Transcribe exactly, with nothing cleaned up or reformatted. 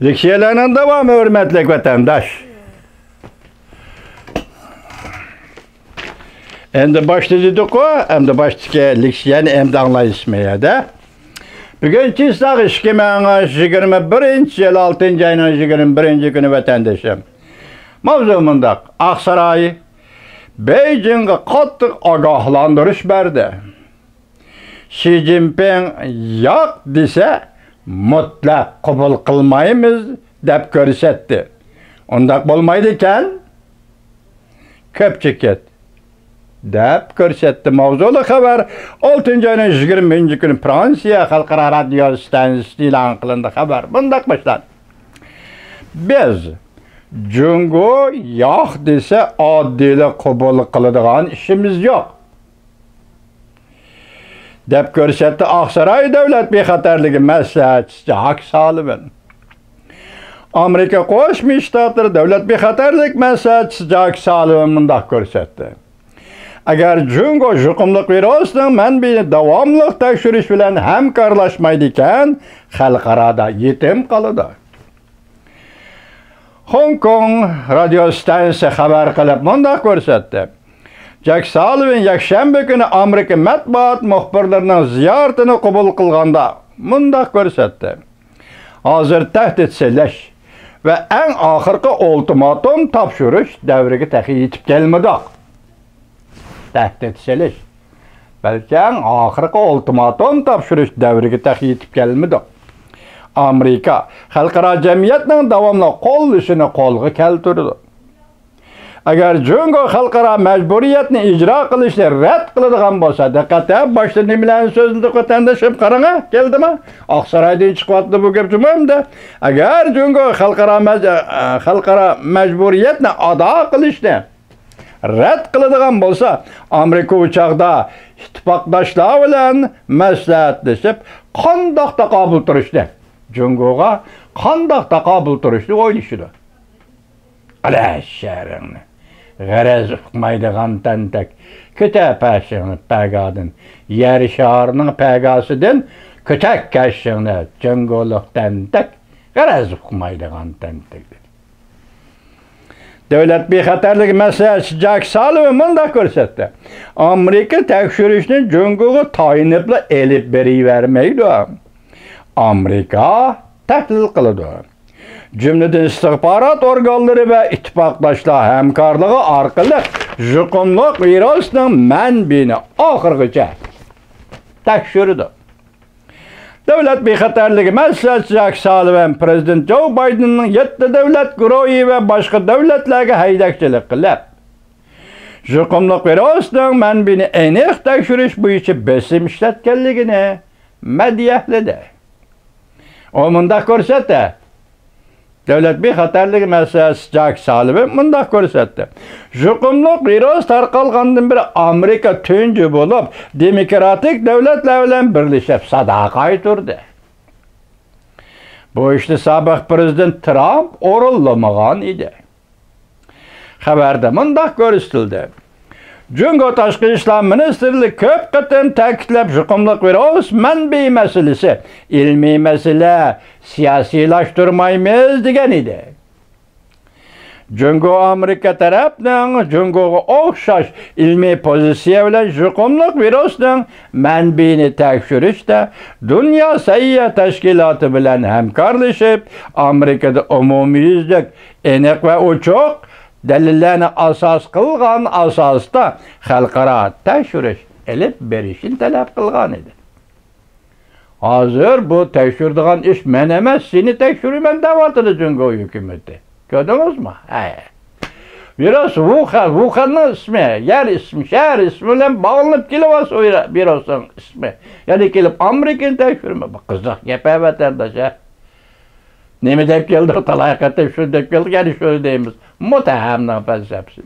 لېكسىيەلەرنىڭ داۋامى، ھۆرمەتلىك ۋەتەنداش. ئەمدى باشتا دېدۇققۇ، ئەمدى باشتىكى لېكسىيەنى ئەمدى ئاڭلايسىزمۇ يەردە؟ بۈگۈن چىسلاق ئىككى مىڭ يىگىرمە بىرىنچى يىل، ئالتىنچى ئاينىڭ يىگىرمە بىرىنچى كۈنى، ۋەتەندىشىم. ماۋزۇ مۇنداق: ئاقساراي بېيجىڭغا قاتتىق ئاگاھلاندۇرۇش بەردى. شى جىنپىڭ ياق دېسە، مۇتلەق قوبۇل قىلمايمىز دەپ كۆرسەتتى. ئۇنداق بولمايدىكەن، كۆپ چېكىت دەپ كۆرسەتتى. ماۋزۇلۇق خەۋەر ئالتىنچى ئاينىڭ يىگىرمە بىرىنچى كۈنى فرانسىيە خەلقئارا رادىيو ستانسىسىدا ئېلان قىلىندى. خەۋەر مۇنداق باشلاندى: بىز جۇڭگو ياق دېسە، ئاددىيلا قوبۇل قىلىدىغان ئىشىمىز يوق، دەپ كۆرسەتتى ئاقساراي دۆلەت بىخەتەرلىكى مەسلىھەتچىسى جاك سالىۋان. ئامېرىكا قوشما شتاتلىرى دۆلەت بىخەتەرلىك مەسلىھەتچىسى جاك سالىۋان مۇنداق كۆرسەتتى: ئەگەر جۇڭگو يۇقۇملۇق ۋىرۇسنىڭ مەنبىيىنى داۋاملىق تەكشۈرۈش بىلەن ھەمكارلاشمايدىكەن، خەلقئارادا يېتىم قالىدۇ. خوڭكوڭ رادىيو ستانسىيەسى خەۋەر قىلىپ مۇنداق كۆرسەتتى: جاك سالىۋان يەكشەنبە كۈنى ئامېرىكا مەتبۇئات مۇخبىرلىرىنىڭ زىيارىتىنى قوبۇل قىلغاندا مۇنداق كۆرسەتتى: ھازىر تەھدىت سېلىش ۋە ئەڭ ئاخىرقى ئۇلتىماتوم تاپشۇرۇش دەۋرىگە تېخى يېتىپ كەلمىدۇق. تەھدىت سېلىش، بەلكى ئەڭ ئاخىرقى ئۇلتىماتوم تاپشۇرۇش دەۋرىگە تېخى يېتىپ كەلمىدۇق. ئامېرىكا خەلقئارا جەمئىيەتنىڭ داۋاملىق قوللىشىنى قولغا كەلتۈرىدۇ. ئەگەر جۇڭگو خەلقئارا مەجبۇرىيەتنى ئىجرا قىلىشنى رەت قىلىدىغان بولسا، دىققەت، باشتا نېمىلەرنى سۆزلىدۇق، ۋەتەنداشلىرىم، قاراڭا، كەلدىمۇ؟ ئاقسارايدىن چىقىۋاتىدۇ بۇ گەپ جۇمۇ ئەمدى. ئەگەر جۇڭگو خەلقئارا مەج-، خەلقئارا مەجبۇرىيەتنى ئادا قىلىشنى رەت قىلىدىغان بولسا، ئامېرىكا ئۇ چاغدا ئىتتىپاقداشلار بىلەن مەسلىھەتلىشىپ، قانداق تاقابىل تۇرۇشنى، جۇڭگوغا قانداق تاقابىل تۇرۇشنى ئويلىشىدۇ. ئەلە شەرىڭنى، غەرەز ئۇقمايدىغان تەنتەك، كۆتەر پەشىڭنى پەگادىن، يەر شارىنىڭ پەگاسىدىن، كۆتەر كەشىڭنى، جۇڭگولۇق تەنتەك، غەرەز ئۇقمايدىغان تەنتەك، دېدى. دۆلەت بىخەتەرلىكى مەسلىھەتچىسى جاك سالىۋان مۇنداق كۆرسەتتى: ئامېرىكا تەكشۈرۈشنى جۇڭگوغا تايىنىپلا ئېلىپ بېرىۋەرمەيدۇ. ئامېرىكا تەھلىل قىلىدۇ. جۈملىدىن ئىستىخبارات ئورگانلىرى ۋە ئىتتىپاقداشلار ھەمكارلىقى ئارقىلىق يۇقۇملۇق ۋىرۇسنىڭ مەنبىيىنى ئاخىرغىچە تەكشۈرىدۇ. دۆلەت بىخەتەرلىكى مەسلىھەتچىسى جاك سالىۋان پىرېزىدېنت جو بايدېننىڭ يەتتە دۆلەت گۇرۇھى ۋە باشقا دۆلەتلەرگە ھەيدەكچىلىك قىلىپ، يۇقۇملۇق ۋىرۇسنىڭ مەنبىيىنى ئېنىق تەكشۈرۈش بويىچە بېسىم ئىشلەتكەنلىكىنى مەدھىيەلىدى. ئۇ مۇنداق كۆرسەتتى. دۆلەت بىخەتەرلىكى مەسلىھەتچىسى جاك سالىۋان مۇنداق كۆرسەتتى: يۇقۇملۇق ۋىرۇس تارقالغاندىن بېرى ئامېرىكا تۇنجى بولۇپ، دېموكراتىك دۆلەتلەر بىلەن بىرلىشىپ سادا قايتۇردى. بۇ ئىشنى سابىق پىرېزىدېنت ترامپ ئورۇنلىمىغان ئىدى. خەۋەردە مۇنداق كۆرسىتىلدى: جۇڭگو تاشقى ئىشلار مىنىستىرلىكى كۆپ قېتىم تەكىتلەپ، يۇقۇملۇق ۋىرۇس مەنبىيى مەسىلىسى ئىلمىي مەسىلە، سىياسىيلاشتۇرمايمىز، دېگەن ئىدى. جۇڭگو ئامېرىكا تەرەپنىڭ جۇڭگوغا ئوخشاش ئىلمىي پوزىتسىيە بىلەن يۇقۇملۇق ۋىرۇسنىڭ مەنبىيىنى تەكشۈرۈشتە دۇنيا سەھىيە تەشكىلاتى بىلەن ھەمكارلىشىپ، ئامېرىكىدا ئومۇميۈزلۈك ئېنىق ۋە ئوچۇق دەلىللەرنى ئاساس قىلغان ئاساستا خەلقئارا تەكشۈرۈش ئېلىپ بېرىشنى تەلەپ قىلغان ئىدى. ھازىر بۇ تەكشۈرىدىغان ئىش مەن ئەمەس، سېنى تەكشۈرىمەن دەۋاتىدۇ جۇڭگو ھۆكۈمىتى. كۆردىڭىزمۇ؟ ھە. ۋىرۇس ۋۇخەن، ۋۇخەننىڭ ئىسمى، يەر ئىسمى، شەھەر ئىسمى بىلەن باغلىنىپ كېلىۋاتسا ۋىرۇسنىڭ ئىسمى. يەنە كېلىپ ئامېرىكىنى تەكشۈرمە. بۇ قىزىق گەپ ھە، ۋەتەنداش، ھە. نېمە دەپ كەلدۇق، تالاي قېتىم شۇنى دەپ كەلدۇق، يەنە شۇنى دەيمىز. مۇتەھەمنىڭ پەلسەپىسى.